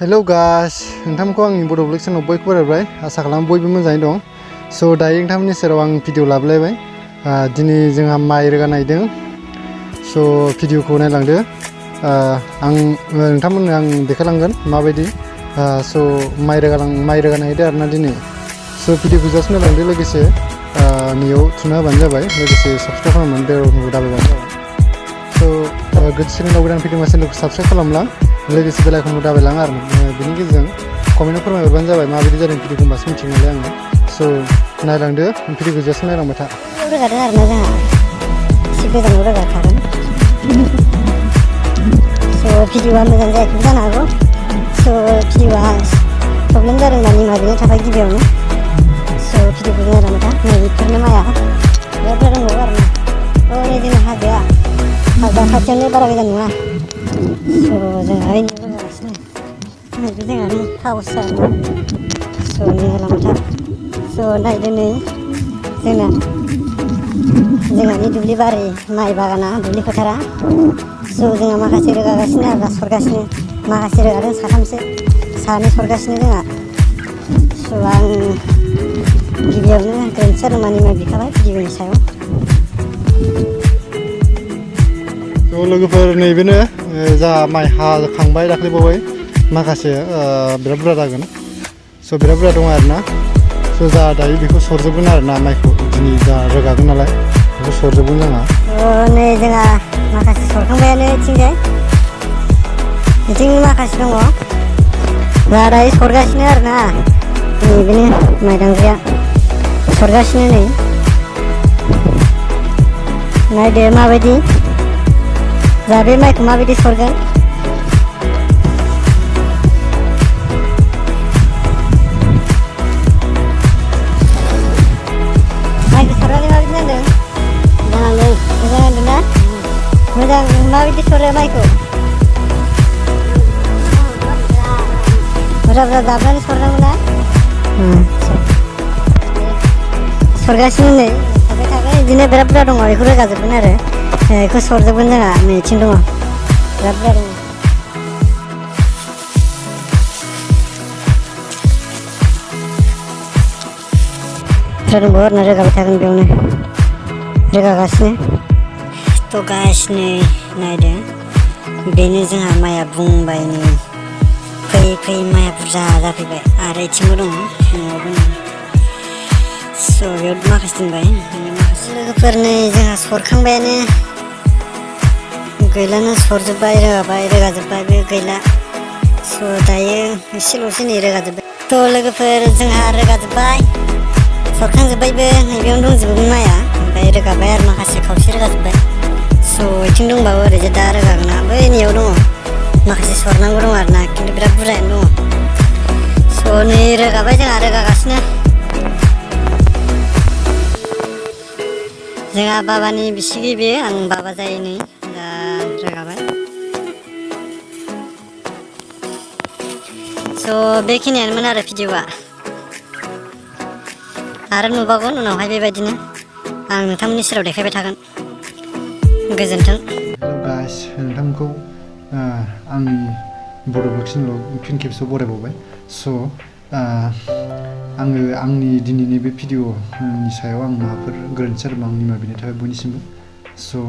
hello guys नोंथांमोनखौ आंनि बड' blog चेनेलाव बयखौबो बरायबाय आसा खालामो बयबो मोजाङै दं स' दायो नोंथांमोननि सेराव आं भिडिअ लाबोलायबाय दिनै जोंहा माइ रोगानायदों स' भिडिअखौ नायलांदो आं नोंथांमोननो आं देखायलांगोन माबायदि स' माइ रोगानायदो आरोना दिनै स' भिडिअखौ जास्ट नायलांदो लोगोसे नैयाव थुना होबानो जाबाय लोगोसे साबस्क्राइब खालामनानै बेलखौ दाबायबानो जाबाय स' चेनेलाव गोदान फैदोंबा चेनेलखौ साबस्क्राइब खालामलां लोगोसे बेल आइकनखौ दाबायलां आरो बेनि गेजेरजों कमेन्टआव फोरमायहरबानो जाबाय माबायदि जादों भिडिअखौ होमबासो मिथिगोन नालाय आङो स' नायलांदो भिडिअखौ जास्ट नायलांबाय था रोगादों आरोना जोंहा एसे गोजानाव रोगाखागोन स' भिडिअआ मोजां जायाखैबो जानो हागौ स' भिडिअआ प्रब्लेम जादों होनना निमाहा बिनाय थाबाय गिबियावनो स' भिडिअखौ नायलांबाय था नै बेफोरनो माइआ बिराद बुरजा दंबावो आरोना नै जोंना हाजोआ खाथियावनो बारा गोजान नङा स' जोंहा ओइनै रोगागासिनो नैबे जोंहानि हाउस आरोना स' नायलांबाय था स' नायदो नै जोंहानि दुब्लि बारि माइ बागाना दुब्लि फोथारा स' जोंहा माखासे रोगागासिनो आरोना सरगासिनो माखासे रोगादों साथामसो सानै सरगासिनो जोंहा स' आं गिबियावनो गोरोन्थि जादों निमाहा बिखाबाय भिडिअनि सायाव स' लोगोफोर नैबेनो जोंहा माइ हाखांबाय दाख्लैबावै माखासे बिराद बुरजा जागोन स' बिराद बुरजा दं आरोना स' जोंहा दायो बेखौ सरजोबगोन आरोना माइखौ दिनै जोंहा रोगागोन नालाय बेखौ सरजोबगोन जोंहा नै जोंहा माखासे सरखांबायानो इथिंजाय बिथिं माखासे दङ जोंहा दायो सरगासिनो आरोना नैबेनो माइदांग्रिया सरगासिनो नै नायदो माबायदि जोंहा बे माइखौ माबायदि सरगोन माइखौ सरनानै माबायदि नांदों मोजां नांदों ना मोजां माबायदि सरो माइखौ बुरजा बुरजा दाबनानै सरनांगौ ना सरगासिनो नै सरबाय थागोन बिदिनो बिराद बुरजा दङ बेखौ रोगाजोबगोन आरो बेखौ सरजोबगोन जोंहा नैथिं दङ बिराद बुरजा दङ दंबावो आरोना रोगाबाय थागोन बेयावनो रोगागासिनो थ' गासिनो नायदो बेनो जोंहा माइआ बुंबाय नै फैयै फैयै माइआ बुरजा जाफैबाय आरो इथिंबो दङ न'आवबो नै स' बेयाव माखासे दोनबाय माखासे लोगोफोर नै जोंहा सरखांबायानो गैलानो सरजोब्बाय रोगाजोब्बाय बे गैला स' दायो एसेल'सै नै रोगाजोब्बाय थ' लोगोफोर जोंहा रोगाजोब्बाय सरखांजोब्बायबो नैबेयावनो दंजोबोमोन माइआ ओमफ्राय रोगाबाय आरो माखासे खावसे रोगाजोब्बाय स' बिथिं दंबावो ओरैजाय दा रोगागोना बै नैयाव दङ माखासे सरनांगौ दं आरोना खिन्थु बिराद बुरजायानो दङ स' नै रोगाबाय जोंहा रोगागासिनो जोंहा बाबानि बिसिगि बेयो आं बाबा जायो नै दा रोगाबाय स' बेखिनियानोमोन आरो भिडिअआ आरो नुबावगोन उनावहाय बेबायदिनो आं नोंथांमोननि सेराव देखायबाय थागोन गोजोन्थों हेल' गाइस नोंथांमोनखौ आंनि बड' ब्लग चेनेलाव फिन खेबसेयाव बरायबावबाय स' आङो आंनि दिनैनि बे भिडिअनि सायाव आं माबाफोर गोरोन्थि जादोंबा आं निमाहा बिनाय थाबाय बयनिसिमबो स'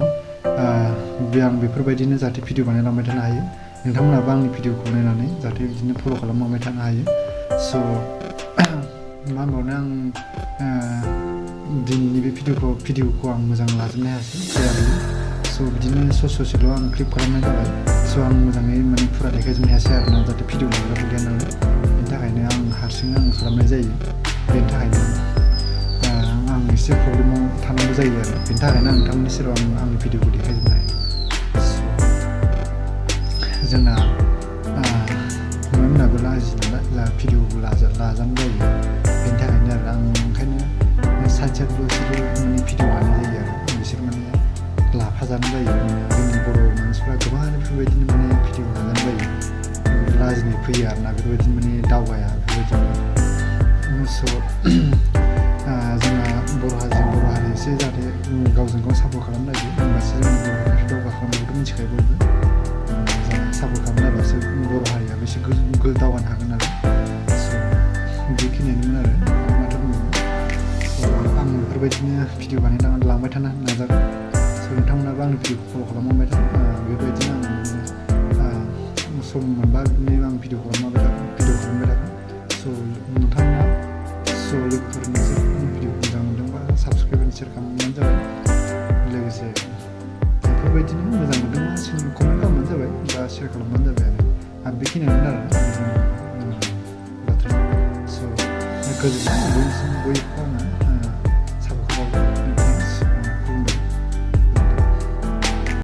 आं बेफोरबायदिनो जाहाथे भिडिअ बानायलांबाय थानो हायो नोंथांमोनाबो आंनि भिडिअखौ नायनानै जाहाथे बिदिनो फल' खालामलांबाय थानो हायो स' मा होनबावनो आं दिनैनि बे भिडिअखौ आं मोजां लाजोबनो हायासै जायाखै स' बिदिनो ससेल' आं क्लिप खालामनाय जाबाय स' आं मोजाङै माने फुरा देखायजोबनो हायासै आरोना जाहाथे भिडिअ लाग्राबो गैया नालाय बेनि थाखायनो आं हारसिंनो आं खालामनाय जायो बेनि थाखायनो आं एसे प्रब्लेमाव थानांगौ जायो आरो बेनि थाखायनो आं नोंथांमोननि सेराव आंनि भिडिअखौ देखायजोबनो हाया जोंना मोनाबो लाजि नालाय जोंहा भिडिअबो लाजानो जायो बेनि थाखायनो आरो आं ओंखायनो सानसेयावबो बिसोरो माने भिडिअ बानायनाय जायो आरो बिसोर माने लाफाजानो जायो जोंनि बर' मानसिफ्रा गोबाङानो बेफोरबायदिनो माने भिडिअ लाजानो जायो लाजिनाय फैयो आरोना बेफोरबायदिनो माने दावगाया बेफोरबायदिनो स' जोंना बर' हारि एसे जाहाथे गावजों गाव सापर्ट खालामलायो होमबासो जोंनि बर' हारिखौ दावगाखांनायखौथ' मिथिखायो बयबो सापर्ट खालामलायबासो बर' हारियाबो एसे गोजौ दावगानो हागोन आरो स' बेखिनियानोमोन आरो माथो बुंनो स' आं बेफोरबायदिनो भिडिअ बानायलांबाय थानो नाजागोन स' नोंथांमोनाबो आंनि भिडिअखौ फल' खालामलांबाय था बेबायदिनो आं सम मोनबा बिदिनो आं भिडिअ खालामबाय थागोन स' नोंथांमोना स' लोगोफोरनो आंनि भिडिअखौ मोजां मोनदोंबा साबस्क्राइब एन्ड शेयार खालामबानो जाबाय लोगोसे बेफोरबायदिनो मोजां मोनदोंबा कमेन्ट खालामबानो जाबाय बा शेयार खालामबानो जाबाय आरो बेखिनियानो आरो बाथ्राया स' गोजोनथों बयबो